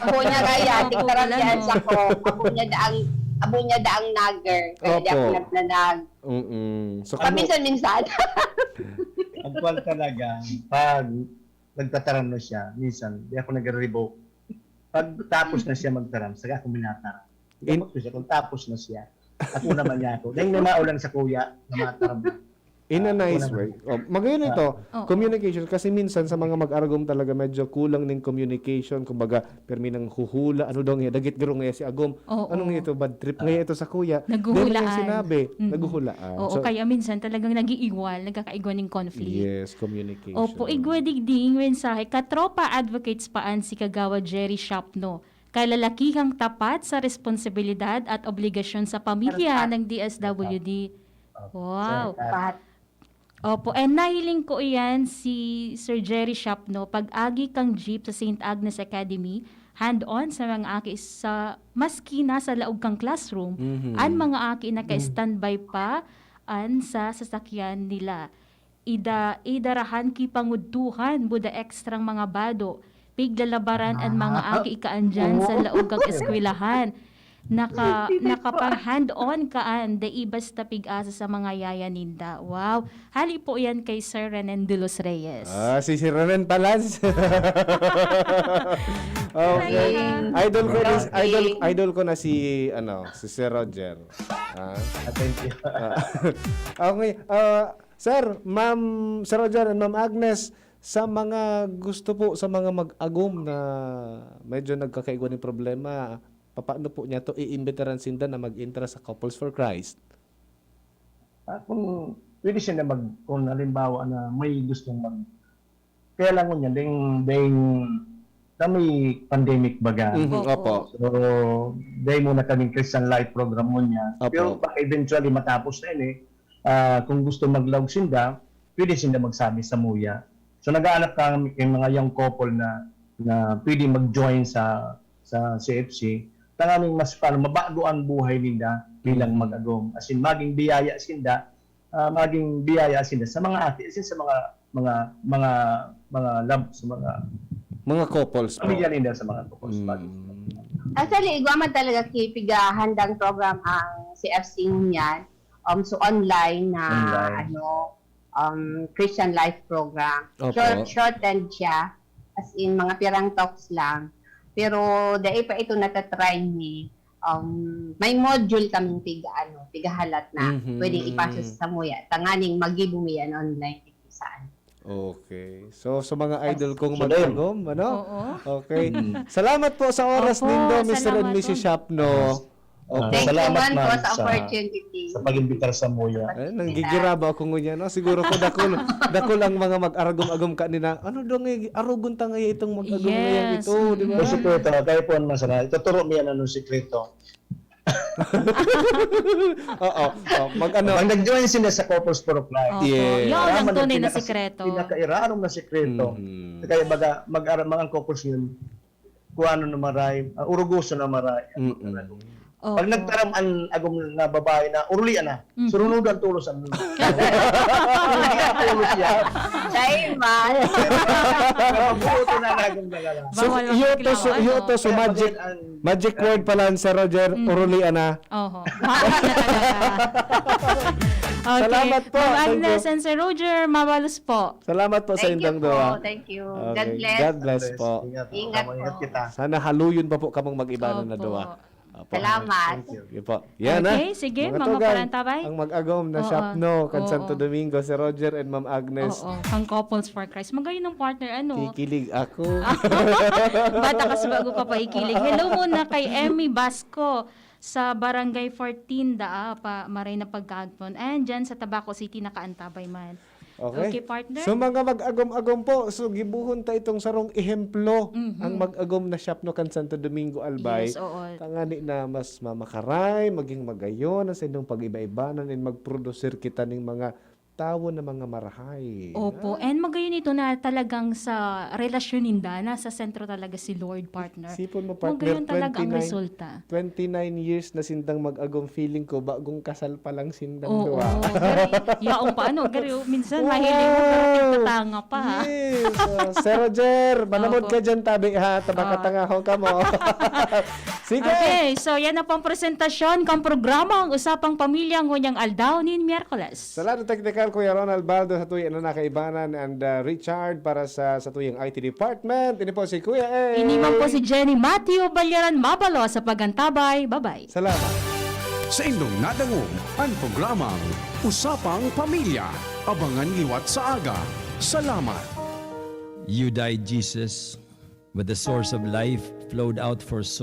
Ako niya kaya, Opo, tigtaram talaga. yan sa ko. Ako niya daang, ako niya daang nagger. Kaya di ako Opo. nagnanag. Mm-mm. So, kamo, Paminsan-minsan. Ang kwan talaga, pag nagtataram na siya, minsan, di ako nagre-revoke. Pag tapos na siya magtaram, saka ako minataram. In- Tapos ko siya, kung tapos na siya, ako naman niya ako. Dahil may maulang sa kuya, na mataram na. In a Ah, nice wala. way. Oh, magayon Ah. ito, Oo. communication. Kasi minsan sa mga mag-aragom talaga, medyo kulang ning communication. Kumbaga, permi nang huhula. Ano daw nga, dagit garo nga si agom. Oo. Ano nga ito, bad trip nga Ah. ito sa kuya. Dahil mo Naghuhulaan. yung sinabi, Mhm. naghuhulaan. Oo, So, kaya minsan talagang nag-iiwal, nagkakaigwa ning conflict. Yes, communication. Opo, igwa digdi ning mensahe. Katropa advocates pa an si Kagawad Jerry Shapno. Kalalakihang tapat sa responsibilidad at obligasyon sa pamilya Perfect. ng D S W D. Perfect. Wow. Perfect. Pat. Opo, and nahiling ko iyan si Sir Jerry Shapno, pag-agi kang jeep sa Saint Agnes Academy, hand-on sa mga aki sa, maski nasa laog kang classroom, Mhm. an mga aki naka-standby pa an sa sasakyan nila. Ida, idarahan ki pangudtuhan, buda ekstrang mga bado, piglalabaran an mga Ah. aki kaan dyan sa Oo. laog kang eskwelahan. Naka-, Hindi pa. nakapang-hand-on kaan, dai basta pig-asa sa mga yaya ninda. Wow. Hali po yan kay Sir Renen de los Reyes. Ah, si, si Renen pala. Okay. Talaga. Idol ko ni, Okay. idol, idol ko na si, ano, si Sir Roger. Ah. Ah, thank you. Ah. Okay. Ah, Sir, Ma'am, Sir Roger and Ma'am Agnes, sa mga gusto po, sa mga mag-agom na medyo nagkakaigwa ning problema, papaano po niya to iimbitaran sinda na mag-entra sa Couples for Christ? Ah, kung pwede siya na mag-, kung halimbawa na may gustong mag-, kaya lang ngunyan, ding, ding, na may pandemic baga. Mhm, Opo. opo. So, dahil muna kaming Christian Life Program ngunyan. Opo. Pero baka eventually matapos na yun eh. Ah, kung gusto maglaog sinda, pwede sinda magsabi sa muya. So, naghahanap kami kay mga young couple na, na pwede mag-join sa, sa C F C. Tanganing mas paano, mabago ang buhay ninda bilang Mm. mag-agom. As in, maging biyaya sinda, ah, maging biyaya sinda sa mga aki, as in, sa mga, mga, mga, mga love, sa mga Mga couples po. pamilya ninda, sa mga couples. Mm. Actually, igwa man talaga ki pigahandang program ang C F C ngunyan. Um, so online na, Online. ano, um, Christian Life Program. Opo. Short, shortened siya. As in, mga pirang talks lang. Pero dai pa ito natatry ni, um, may module kaming piga, ano, pigahalat na Mhm. pwedeng ipasa sa muya. Tanganing magibo mi yan online. Saan? Okay. So, sa mga idol kong So, mag-agom, ano? Oo. Okay. Mm. Salamat po sa oras Opo, nindo, Mister and salamat Missus po. Shapno. Ah, Okay. Thank you salamat, man po ma'am, sa sa, opportunity. sa pag-imbitar sa muya. Eh, nanggigiraba ako ngunyan, no? Siguro ko dakul, dakul ang mga mag-aragom-agom kanina. Ano daw nga, arugon ta nga itong mag-agom ngayon Yes. ito, di ba? May Mm. sikreto, kayo po ang masarap. Ituturo mo yan, anong sikreto? Oo, oh, mag-ano. Pag nag-join sila sa Couples for Christ, Opo. Yes. Yun ang yaman ang tunay na pinaka-, sikreto. pinakairarom na sikreto. Mhm. Kaya baga, mag-ara-, mga couples yun, kung ano na maray, ah, urugoso na maray. Mm-mm. Opo. Pag nagtaram ang agom na babae na, urulian na. Mhm. Surunudan tulos ang Urulian tulos yan. Dahil man. Pero buo to na nagong dagala. So, Bawal iyo to, magreklamo, so, iyo ano? to, so Kaya magic, pag ang magic word pala, Sir Roger, Mm. urulian na. Oho. Bawal na talaga. Okay. Salamat po. Ma'am Thank you. Agnes and Sir Roger, mabalos po. Salamat po sa Thank you indang po. duwa. Thank you. God Okay. bless. God bless po. Ingat. Ingat Tama, ingat po. kita. Sana haluyon pa po kamong mag-iba na Opo. duwa. Opo. Salamat. Thank you. Sige po. Yan, Okay, ah. sige, Mga mga tugang, parantabay. ang mag-agom na Oo. shop, no? Kan Oo. Santo Domingo, si Roger and Ma'am Agnes. Oo, pang Couples for Christ. Magayon ng partner, ano? Kikilig ako. Bata ka sa bago ka pa ikilig. Hello muna kay Emmy Basco. sa Barangay fourteen daa pa maray na pagkaagpon. And dyan sa Tabaco City, nakaantabay man. Okay. Okay, partner? So, mga mag-agom-agom po, so gibuhon ta itong sarong ehemplo, Mhm. ang mag-agom na shop no kan Santo Domingo, Albay. Yes, oo. Tangani na mas mamakaray, maging magayon ang sa inyong pag-iba-ibanan and magprodusir kita ning mga tawo na mga marahay. Opo. And magayon ito na talagang sa relasyon ninda, nasa sentro talaga si Lord, partner. Sipon mo, partner, Magayon talaga ang twenty-nine resulta. Twenty-nine years na sindang mag-agom, feeling ko, bagong kasal pa lang sindang Oo. duwa. Gari, yaong pa ano, gari, oh, minsan Oo. mahiling mo, pero tigtatanga pa, ha? Yes. Uh, Sir Roger, manamod Opo. ka dyan, tabi, ha? Tabakatangahon ka mo. Sige. Okay, so yan na po ang presentasyon kan programang Usapang Pamilya ngunyan aldaw nin Miyerkules. Sa lado teknikal, Kuya Ronald Baldo, sa tuya na nakaibanan, and uh, Richard para sa sa tuyang I T department. Ini po si Kuya A. Ini man po si Jenny Matthew Balyaran Mabalo sa pag-antabay. Bye-bye. Salamat. Sa indong nadangog an programang Usapang Pamilya. Abangan liwat sa aga. Salamat. You died, Jesus, but the source of life flowed out for